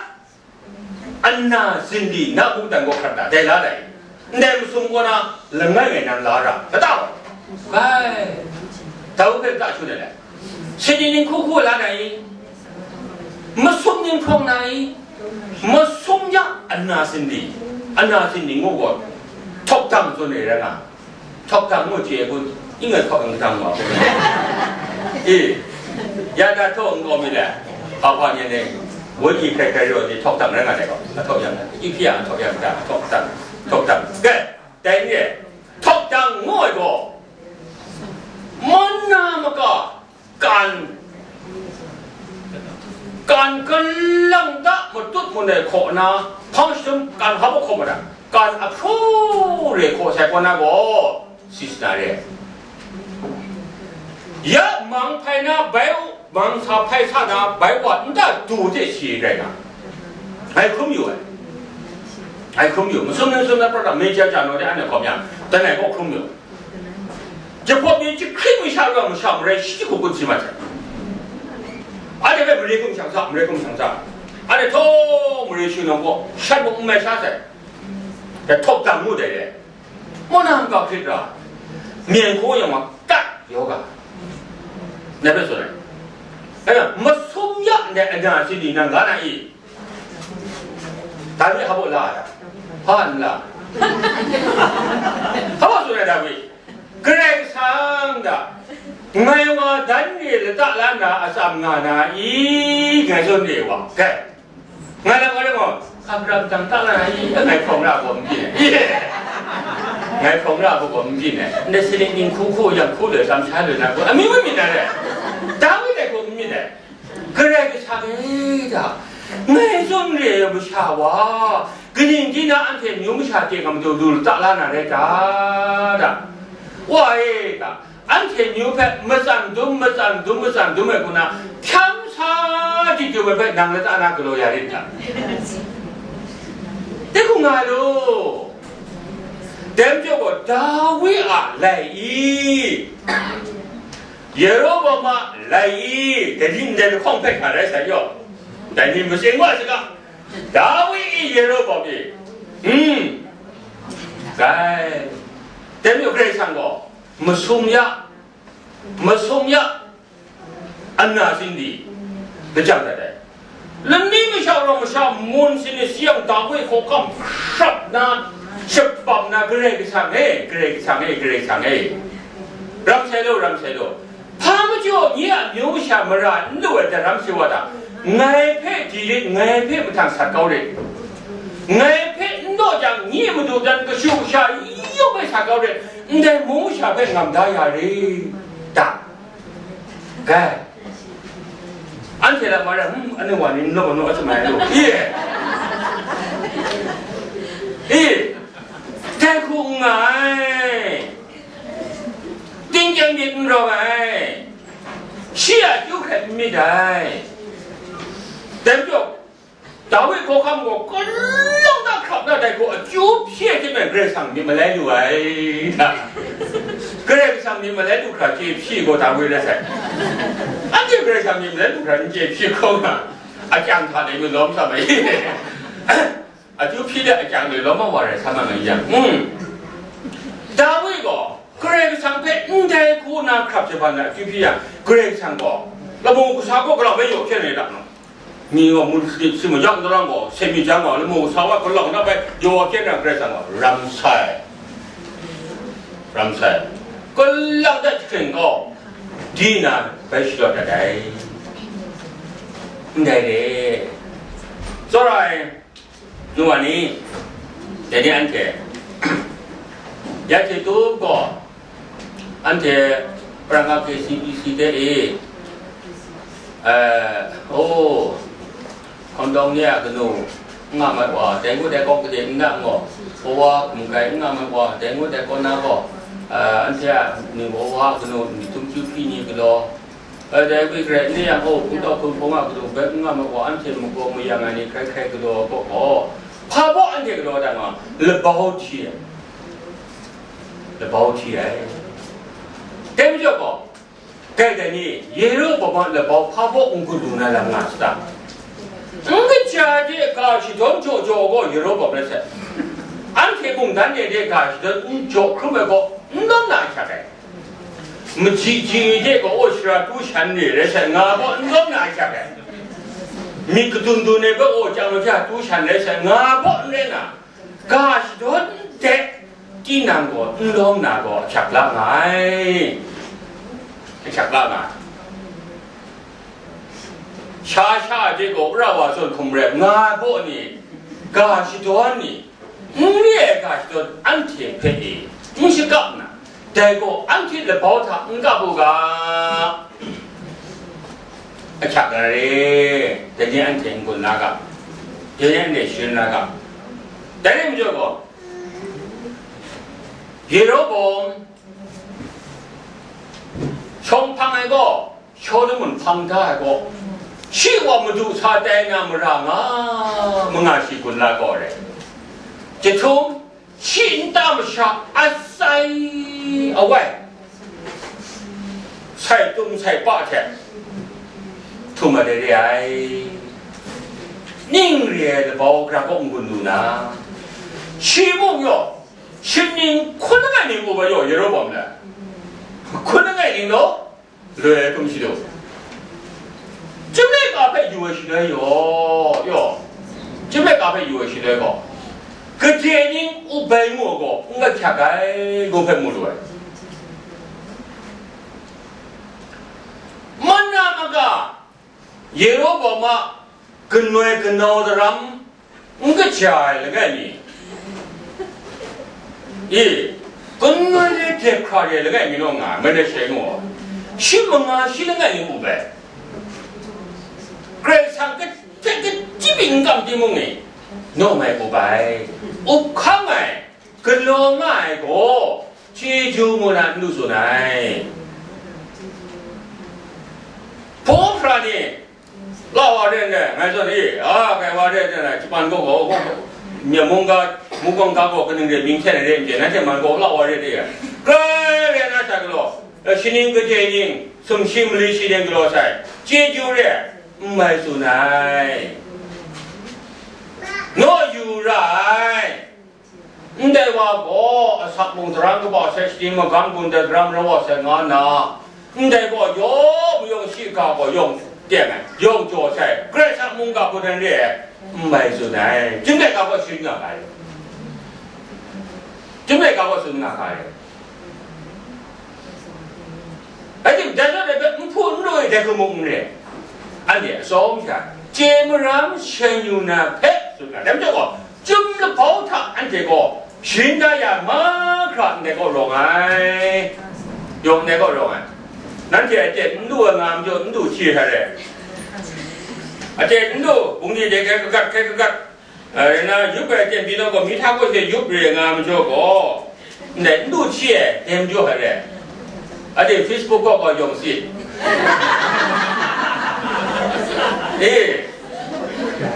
ana zinli na mungdan gaw hkrat na, dai la na i? Ndai masum kaw na langai ngai nang la ra, kata? Bai, Dawi hpe kata shu na le, sanit ning hku hku la na i? Masum ning hprawng na i? Masum ya, ana zinli, ana zinli ngu gaw, htawk dang tsun ai rai nga, htawk dang ngu chye ai kun, ning ai hkawk yang kadang wa kun. E, ya da htaw n kaw mi le, hpa hpa ni ni, wenyi hkrai hkrai raw ni htawk dang rai nga dai gaw, a htawk yang, i hpyi a htawk yang da, htawk dang, htawk dang. Ke, dai ni e, htawk dang ngu ai gaw, man na maka, kan, kan kalang ta matut mun ai hkaw na, hpang shatum kan hkap hkawm ma da, kan ahpraw re hkaw sai kaw na gaw, si sa na re. Ya mang hpai na bai, mang sa hpai sa na bai wa nta du hte shi rai na, ngai hkrum yu ai. Ngai hkrum yu, masum ning sum na pra ta, me ja ja naw de, anhte hkawm yang, dan ai kaw hkrum yu. Jahpawt mi jahkring masha rau masha marai shi hku kun si mat sai. Anhte hpe mare hkum shang sa, mare hkum shang sa. Anhte htawng mare shi nang gaw, shat mung n mai sha sai. Dai htawk dang ngu dai re. Mawna n ga hkrit ra, myen hkaw yang wa kat yaw ga, ngai hpe tsun ai. Ngai na, masum ya ndai ana sini nang ga na i? Dawi hpa baw la ai a? Hpa n la? Hpa baw tsun ai Dawi? Karai Kasang da, ngai wa dan re lata la na atsam nga na i? Ngai zawn re wa, kai. Ngai lam ngai lam gaw, hkap ram dang ta la na i? Ngai hprawng ra gaw n byin ai. Ngai hprawng ra gaw n byin ai. Ndai sanit ning hku hku yang hku loi, lam sha loi na gaw, amyu mi myit na re. Dawi dai gaw n myit ai. Karai Kasang e da, ngai zawn re ai masha wa, kaning di na anhte amyu masha hte nga madu du lata la na rai ta? Da, Wa e da, anhte amyu hpe matsan dum, matsan dum, matsan dum ai hku na, hkyam sa di dum ai hpe nang lata na galaw ya rit ga. Dai hku nga lu. Dai majaw gaw, Dawi a lai i? Yeroboam a lai i? Dai ni ndai lahkawng hpe hkra rai sai yaw, dai ni matsing wa saga, Dawi i, Yeroboam i? Hmm. Dai, dai majaw Karai Kasang gaw masum ya, masum ya, ana sini, lajang dat ai. Lani masha rau masha mun sini siyang Dawi hkawhkam shrap na, shabap na, Karai Kasang e, Karai Kasang e, Karai Kasang e, ram sai law, ram sai law. Hpa majaw nye a amyu masha mara n lu ai daram shawa ta? Ngai hpe di rit, ngai hpe mahtang sat kau rit. Ngai hpe n daw jang, nye madu dan kashu kasha yawng hpe sat kau rit. Ndai mung masha hpe ngam da ya rit ta? Gai. Anhte la ma rai, hmm, anu wa ni n law law, a shamai lu. Ye. E. Dai hku n nga ai. Tingkyang myit n rawng ai. myit dai. Dai majaw, Dawi hkawhkam gaw, kalawng na hkrap na dai hku, akyu hpyi ai hte maren Karai Kasang myit malai lu ai, Karai Kasang myit malai lu hkra chye hpyi gaw Dawi rai sai. Anhte Karai Kasang myit malai lu hkra n chye hpyi hkau nga, akyang hta de myit lawm sa mai. Akyu hpyi de akyang de lawm wa rai sa ma nga yang, mm. Dawi gaw Karai Kasang hpe ndai hku na hkrap shaban na akyu hpyi yang, Karai Kasang gaw lamu kasa kaw galau bai yaw hkyen ai da no? Mi gaw mun si, si mayang daram gaw, se mi jang gaw, lamu kasa wa galau na bai yaw hkyen na Karai Kasang gaw ram sai. Ram sai. Galau dat jahkring gaw, di na bai shalawt dat ai. Ndai re. Tsawra ai, nu wa ni, dai ni anhte, ya hte tup gaw, anhte Pranga K C B C hte e, eh, oh, Hkawndawng ni a kanu n nga mat wa, dai ngut ai kaw gade n na n gaw, kawa hkum kai n nga mat wa, dai ngut ai kaw na gaw, eh, anhte a ning kawa a kanu myit htum chyu hpyi ni galaw, eh, dai gwi garai n re yang gaw, hpung tau hkun hpung a kanu bai n nga mat wa, anhte magaw mayang ai ni hkrai hkrai galaw kaw gaw, hpa baw anhte galaw dat nga, labau hti ai. Labau hti ai. Dai majaw gaw, Dai dai ni, Yerobamu a labau hpa baw n gun lu na lam nga sa ta? N kaja de ga shadawn jaw jaw gaw Yerobamu rai sai. Anhte mungdan de de ga shadawn n jaw hkrum ai gaw n lawm na a hkyak ai. Maji ji de gaw, aw, shara tu shan ni rai sai nga gaw n lawm na a hkyak ai. Myit kadun dun ai gaw, aw, chyang maja tu shan rai sai nga gaw n rai na. Ga shadawn n dek, tinang gaw n lawm na gaw ahkyak la nga ai. Ahkyak la nga ai. Sha sha de gaw, wora wa zawn hkum rai nga ai baw ni, ga shadawn ni, n re ai ga shadawn anhte hpe e n shakap na, Dai gaw anhte labau hta n kap u ga, ahkyak na re, dai ni anhte n gun na ga, dai ni anhte sharin na ga. Dai rai majaw gaw, Yeroboam shawng hpang ai gaw, Shawlumon hpang da ai gaw, shi wa madu sa tai na mara nga, manga shi gun la gaw re. Jahtum, shi nta masha asai awai, sai tum sai pa hte htum ai re ai. Ning re ai labau gara kaw n-gun lu na, shi mung yaw, shi ning hkun langai ning u ga yaw, Yeroboam le hkun langai ning law, loi ai hkum shi daw. Chyum laika hpe yu ai shaloi yaw, yaw, chyum laika hpe yu ai shaloi gaw, kaje ning up bai mu ai gaw, n ahkyak ai, ngu hpe mu lu ai. Mana maga, Yeroboam a kanoi kanau daram, n kaja ai langai mi, e, kanoi le dep hkra re ai langai mi naw nga ai, Manashe ngu ai, shi manga shi langai mi mu bai. Karai Kasang kahtet kachyi n kam timung e, naw mai mu bai. Up hkang ai, galaw nga ai gaw, chyeju ngu na n lu tsun ai. Hpung hpra ni, la wa re ndai, ngai zawn e, a, kai wa re ndai, Japan kaw gaw, Myen mung ga, mungkawng ga gaw kaning re mying hten ai re n chye, nanhte man gaw la wa re de ya. Grai re na hta galaw, shaning kaje ning, sumshi mali shi ning galaw sai, chyeju re, n mai tsun ai. Naw yu ra ai. Ndai wa gaw asak mung daram kaba sai, shaning magam gun dat daram rau wa sai nga nna, ndai gaw yawng mayawng shi ga gaw yawng teng ai, yawng jaw sai, Karai Kasang mungga hpung hten re ai, n mai tsun ai. Chyum laika gaw sharin nga ga ai. Chyum laika gaw sharin nga ga ai. Rai timung, dai zawn dai hpe n hpu n ru ai dai hku mung n re. Anhte atsawm sha, chye maram shanyu na hpe tsun ga ai. Dai majaw gaw, Chyum lahpau hta anhte gaw sharin da ya mahkra ndai gaw rawng ai, yawng ndai gaw rawng ai. Nanhte aten n lu ai nga majaw, n du hti ai hta re. Aten n du, bungli de hkai kagat, hkai kagat, rai nna, yup ai aten pyi nau gaw, mi hta kaw she yup re nga majaw gaw, ndai n du hti ai, dai majaw hta re. Aten Facebook kaw gaw yawng sit. E,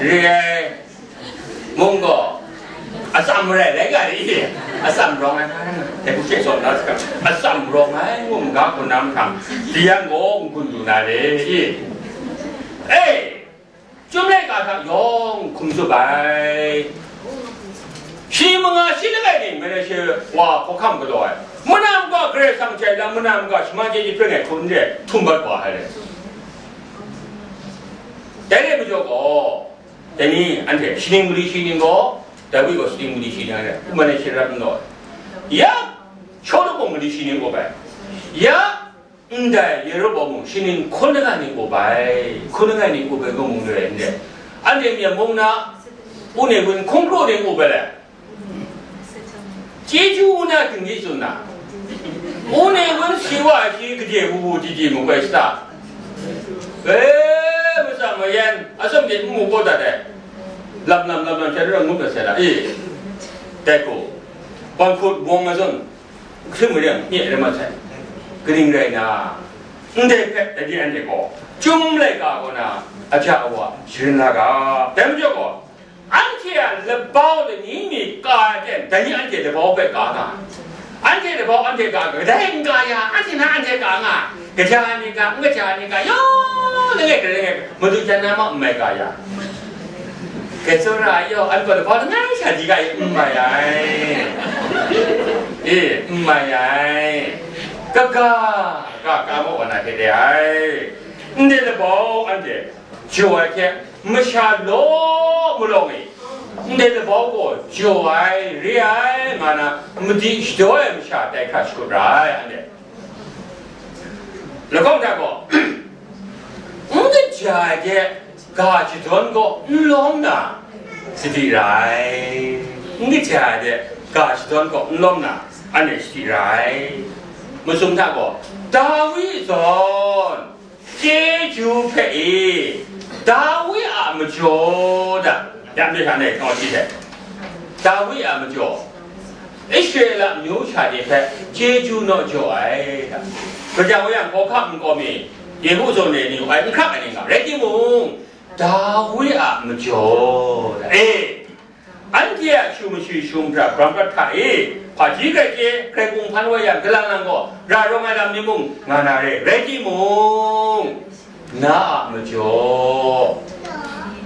re ai mung gaw, atsam marai rai ga re, atsam rawng ai, dai hku she tsun na, atsam rawng ai mung ga hkun na mahtang, di yang gaw n-gun lu na re, e, e, Chyum laika hta yawng hkum tsup ai. Shi manga shi langai ning, Manashi wa hkawhkam galaw ai. Manam ga Karai Kasang jai lam, manam ga shaman chye jahpring ai hku n re, htum bat wa ai. Dai rai majaw gaw, dai ni anhte shaning mali shi ning gaw, Dawi gaw shaning mali shi ning ai, Manashi rat n law ai. Ya, Shawlu gaw mali shi ning up ai. Ya, Ndai Yeroboam mung shaning hkun langai ning up ai, hkun langai ning up ai gaw mung re ai, ndai. Anhte myen mung na, u ne gun hkungkru ning up ai le? Chyeju u na htingli tsun na, u ne gun shi wa shi gade wu wu di di makoi sata? E, matsa mayan, atsawm de n mu kau dat ai. Lam lam lam lam sha ra ngut mat sai la, e, dai hku, banghkut bawng ai zawn, Hkrim maren mye rai mat sai. Kaning rai nna, ndai hpe dai ni anhte gaw, Chyum laika kaw na aja awa sharin la ga. Dai majaw gaw, anhte a labau lani mi ka ai ten, dai ni anhte labau hpe ka nga ai. Anhte labau anhte ka, kadai n ka ya, anhte na anhte ka nga ai. Kaja ai ni ga, n kaja ai ni ga, yawng langai kadai langai, madu jan na ma n mai ga ya. Kai tsawra ai yawng, anhte gaw labau langai sha di ga e, n mai ai. E, n mai ai. Kaga, ga ka maw wa na hte re ai. Ndai labau anhte jaw ai hte, masha law malawng e, ndai labau gaw jaw ai, re ai, nga na, madi shadaw ai masha tai hkra shakut ra ai, anhte. Lahkawng hta gaw, n kaja ai hte ga shadawn gaw n lawm na, sadi ra ai. N kaja ai hte ga shadawn gaw n lawm na, anhte sadi ra ai. Masum hta gaw, Dawi zawn, chyeju hpe e, Dawi a majaw da, ya myit sha nai htawng shi hte, Dawi a majaw, Israela amyu sha ni hpe chyeju naw jaw ai da. Gaja wa yang, hkawhkam nkau mi, Yehu zawn re ni, ai n hkrak ai ni nga, rai timung, Dawi a majaw da. E, anhte a shu mashu shu mara bram prat hta e, hpaji grai chye, grai kunghpan wa yang, galang lang gaw, ra rawng ai lam ni mung nga na re, rai timung, na a majaw,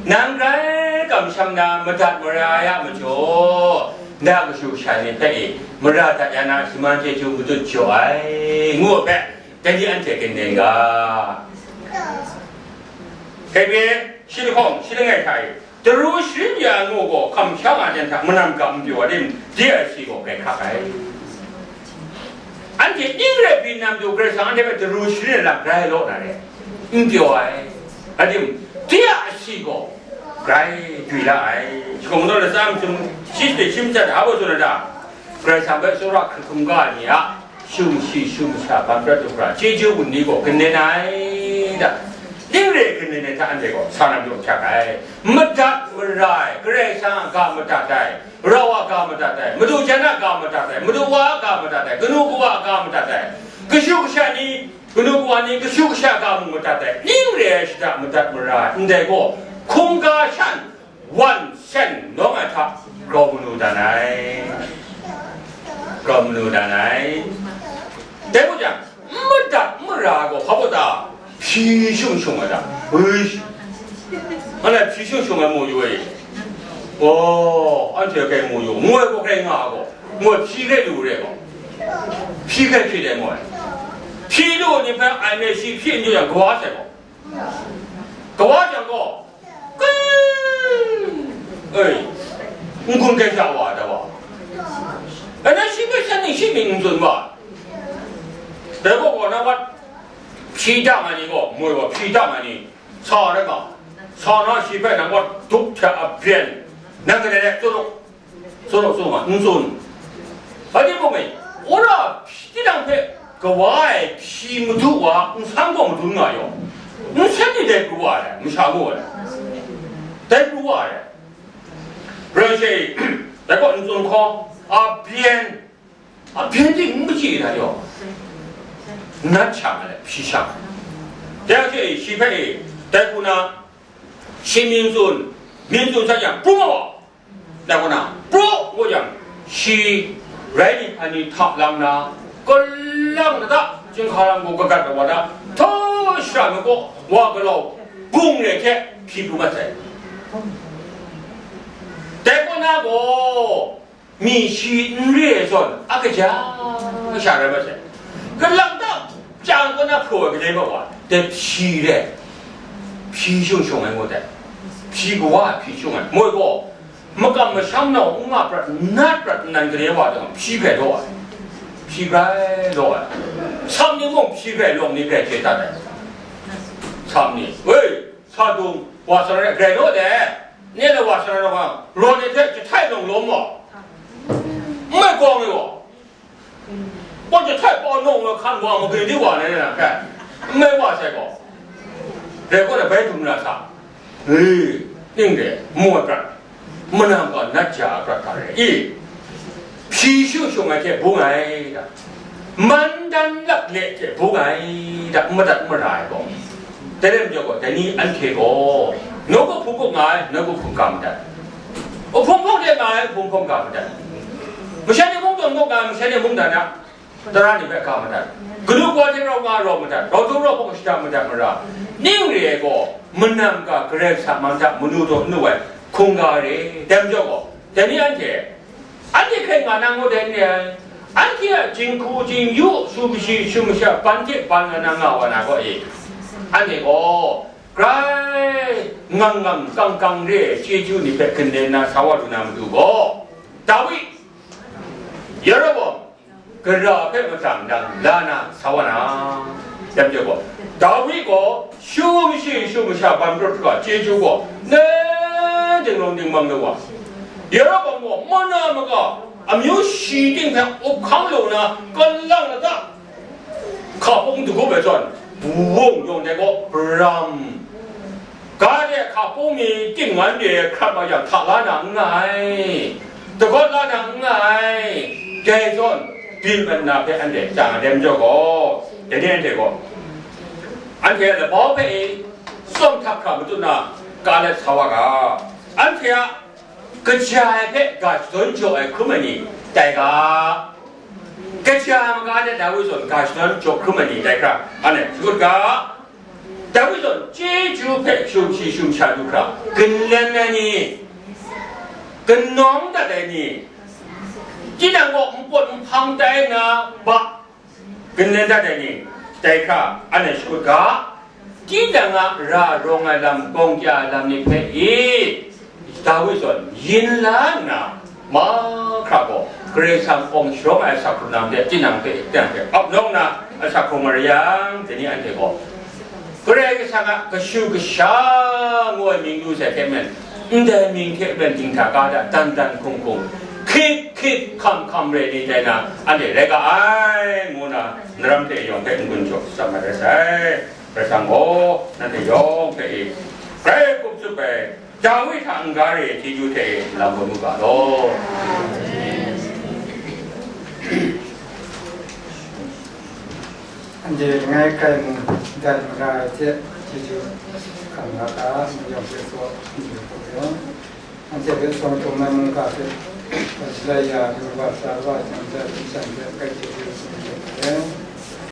nang grai kamsham na madat mara ai a majaw, na kashu kasha ni hpe e, mara dat ya na shaman chyeju matut jaw ai, ngu ai hpe, dai ni anhte ginlen ga. Kai be, shi lahkawng, shi langai hta e, Daru sharin ya ngu gaw, hkam sha nga jan hta manam ga n pyaw ai rim, de ai shi gaw grai hkrak ai. Anhte ning rai byin na matu, Karai Kasang anhte hpe daru sharin ai lam grai law na re, n pyaw ai. Adim, de a shi gaw grai gwi la ai. Shakawn Mungdaw latsa masum shi shade shi matsat hta hpa tsun ai ta? Karai Kasang hpe tsawra hkrit hkungga ai ni a, Shu mashi, shu masha, ban prat du hkra, chyeju gun ni gaw ginlen ai da. Ning re ginlen ai hta anhte gaw sa na majaw hkyak ai. Madat mara ai, Karai Kasang a ga madat ai, rau a ga madat ai, madu jan a ga madat ai, madu wa a ga madat ai, kanu kawa a ga madat ai, kashu kasha ni, kanu kawa ni, kashu kasha ga mung madat ai, ning re ai shada madat mara ai, ndai gaw, hkungga shan, wan sen nawng ai hta grau manu dan ai, grau manu dan ai. Dai hku jang, n madat n mara gaw hpa baw ta? Hpyi shung shung ai ta? Ui, anhte hpyi shung shung ai mu yu e. Gaw, anhte kai mu yu, ngu ai gaw kai nga gaw, ngu ai hpyi kai lu re gaw, hpyi kai hpyi dai mu ai. Hpyi lu ni hpe ai me shi hpyi n jaw yang, kawa sai gaw, kawa jang gaw, Ei, n-gun kai sha wa ai ta wa. Anhte shi hpe shan ning shi myit n tsun wa. Dai gaw gaw na wat, hpyi dang ai ni gaw, moi gaw hpyi dang ai ni, sa rai nga, sa na shi hpe nang wat dup hte a byen, nang gade de tsun u. Tsun u, tsun u, n tsun. Rai timung e, wora tinang hpe kawa ai hpyi madu wa, n san gaw madun nga yaw, n san ni dai pru wa ai, masha gaw ai, dai pru wa ai. Rai she, dai gaw n tsun hkaw, a byen, a byen ting n machyi na yaw, nat sha nga let, hpyi sha nga. Dai she, shi hpe e, dai hku na, Shi myin tsun, myin tsun sa yang, pru ma wa. Dai kaw na, pru ngu yang, shi rai ni hpan ni hta lang na, kalang lata chyinghka lam gaw kagat ai wa na, htaw shara mi kaw wa galau bung re hte hpyi pru mat sai. Dai kaw na gaw, mi shi n re ai zawn, a kaja sha rai mat sai. Kalang ta chyang kaw na hpraw ai kadai ma wa, dai hpyi re, hpyi shung shung ai ngut ai, hpyi kawa ai hpyi shung ai, moi gaw, makam masham nau n nga prat, nat prat nnan kadai wa dang hpyi hkrai daw ai, hpyi hkrai daw ai, sam ni mung hpyi hkrai, lawm ni hkrai chye dat ai, sam ni, woi, sa dung, wa sa rai, grai daw de, ne na wa sa rai, wa, raw ni hte jahtai nang lawm wa, n mai kawng ni wa, Gaw jahtai pau nawng ai hkan wa magwi di wa na, na hpe n mai wa sai gaw, dai kaw na bai dung na sa, e, ning de, mu ai prat, manam gaw nat ja ai prat hta re i, hpyi shu shung ai hte bung ai da, man dan lak le hte bung ai da, n madat n mara ai gaw, Dai rai majaw gaw, dai ni anhte gaw, nawku hpung hkawm nga ai, nawku hpung ga madat. Hpung hpawng de nga ai, hpung hpawng ga madat. Masha ni mungdan nga ai, masha ni mungdan a tara ni hpe ga madat. Kanu kawa hte rau nga rau madat, rau htung rau hpawng shada madat mara. Ning re ai gaw, manam ga Karai Kasang man hta manu taw n lu ai hkungga re. Dai majaw gaw, dai ni anhte, Anhte hkrai nga na ngut ai n re ai, anhte a jinghku jingyu, sumshi sumsha ban hte ban nga na nga wa na gaw e, anhte gaw grai ngang ngang kang kang re ai chyeju ni hpe ginlen na sa wa lu na matu gaw, Dawi, Yeroboam, gara hpe matang dang la na sa wa na, dai majaw gaw, Dawi gaw Shu mashi, shu masha ban prat hkra chyeju gaw, ne dingrawng dingmang de wa. Yeroboam gaw mana maka amyu shi ting hpe up hkang lu na, kalang lata hka pung dagup ai zawn, wung yawng dai gaw, bram. Ga de hka pung mi ting ngan de hkrat ma yang, hta la na n nga ai, dagawt la na n nga ai, dai zawn, byin mat na hpe anhte chye ai dai majaw gaw, dai ni anhte gaw, Anhte a labau hpe e tsawm htak hkra matut na ka let sa wa ga, anhte a kaja ai hpe ga shadawn jaw ai hkrum ai ni tai ga, kaja ai maga de Dawi zawn ga shadawn jaw hkrum ai ni tai hkra, anhte shakut ga, Dawi zawn chyeju hpe shumshi shumsha du hkra, ginlen ai ni, kanawng dat ai ni, tinang gaw npawt nhpang tai na ba, Ginlen dat ai ni, dai hkra, anhte shakut ga, tinang a ra rawng ai lam, gawng kya ai lam ni hpe i, Dawi zawn yin la nna, mahkra gaw, Karai Kasang awng sharawng ai asak hkrung na hte tinang hpe, tinang hpe ap nawng na asak hkrung marai yang, dai ni anhte gaw, Karai Kasang a kashu kasha ngu ai mying lu sai hte maren, ndai mying hte maren dinghta ga da, dan dan hkung hkung, hkrit hkrit hkam hkam re ni tai na, anhte rai ga ai, ngu na, naram hte yawng hpe n-gun jaw tsam ai rai sai. Karai Kasang gaw nanhte yawng hpe i, grai kup tsup ai, Dawi hta n-ga re ai chyeju hte lam kaw mu ga law. Anhte langai kai mung dat mara ai hte, chyeju hkam nga ga, mayawng hpe tsaw, anhte hpe tsaw, anhte hpe tsaw htum ai mungga hpe, Israela, Yehova, Sara, Shanhte, Shanhte, kai hte